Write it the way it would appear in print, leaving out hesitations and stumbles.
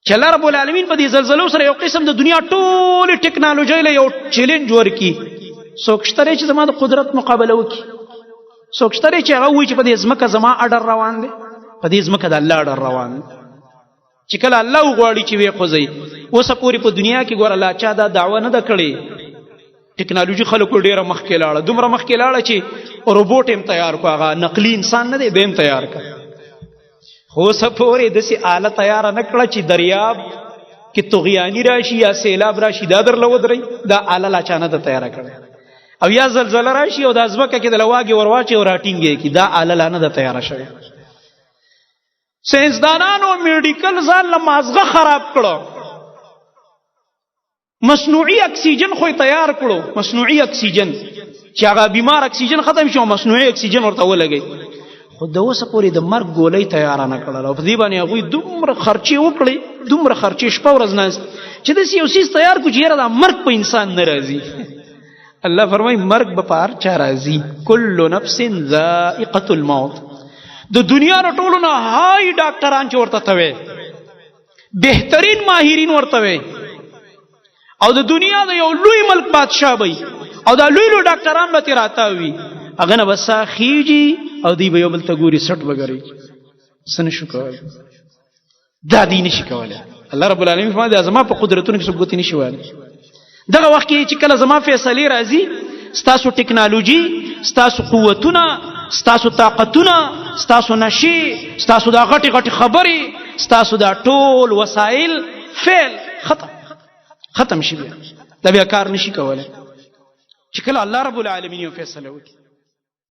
چې الله رب العالمین په دې زلزلو سره یو قسم د دنیا ټول ټکنالوژي له یو چیلنج ورکی. څوک شته چې زما د قدرت مقابله وکړي؟ څوک شته چې هغه وایي چې په دې ځمکه زما اډر روان دی؟ په دې ځمکه د الله اډر روان دی. چې کله الله وغواړي چې ویې خوځوي. اوسه پورې په دنیا کې ګوره لا چا دا دعوه نه ده کړې. ټکنالوژي خلکو ډیره مخکې لاړه، دومره مخکې لاړه چې روبوټ هم تیار کو، هغه نقلی انسان نه دی، به هم تیار کړ. خو اوسه پورې داسې آله تیاره نه کړه چې دریاب کې طغیاني راشي یا سیلاب راشي دا درله ودروي، دا آله لا چا نه ده تیاره کړې. او یا زلزله راشي او د ځمکه کې د لواګې ورواچي او راټینګې کړي، دا آله لا نه ده تیاره شوې. ساينسدانانو میډیکل ځان له مازغه خراب کړو، مصنوعي اکسیجن خو تیار کړو، مصنوعي اکسیجن چې هغه بیمار اکسیجن ختم شو مصنوعي اکسیجن ورته ولګي، خو د اوسه پورې د مرګ ګولۍ تیاره نه کړله. او په دې باندې هغوی دومره خرچې وکړې، دومره خرچې، شپه ورځ ناست چې داسې یو څیز تیار کړو چې یاره دا مرګ په انسان نه راځي. الله فرمایي مرګ به په هر چا راځي، کل نفس ذائقة الموت. د دنیا له ټولو نه های ډاکټران چې ورته ته وې، بهترین ماهرین ورته وي، او د دنیا د یو لوی ملک بادشاه وي، او دا لوی لوی ډاکټران به ترې راتاوي، هغه نه به ساه خیږي او دوی به یو بل ته ګوري، سټ به ګري، څه نه شو کولی، دا دی نه شي کولی. الله رب العالمین فرمایي دا زما په قدرتونو کې څوک ګوتې نه شي وهلی. دغه وخت کې چې کله زما فیصلې راځي، ستاسو ټکنالوژي، ستاسو قوتونه، ستاسو طاقتونه، ستاسو نشي، ستاسو دا غټي غټي خبرې، ستاسو دا ټول وسایل فعل ختم ختم شي، بیا دا بیا کار نشي کولی چې کله الله رب العالمین یو فیصله وکړي.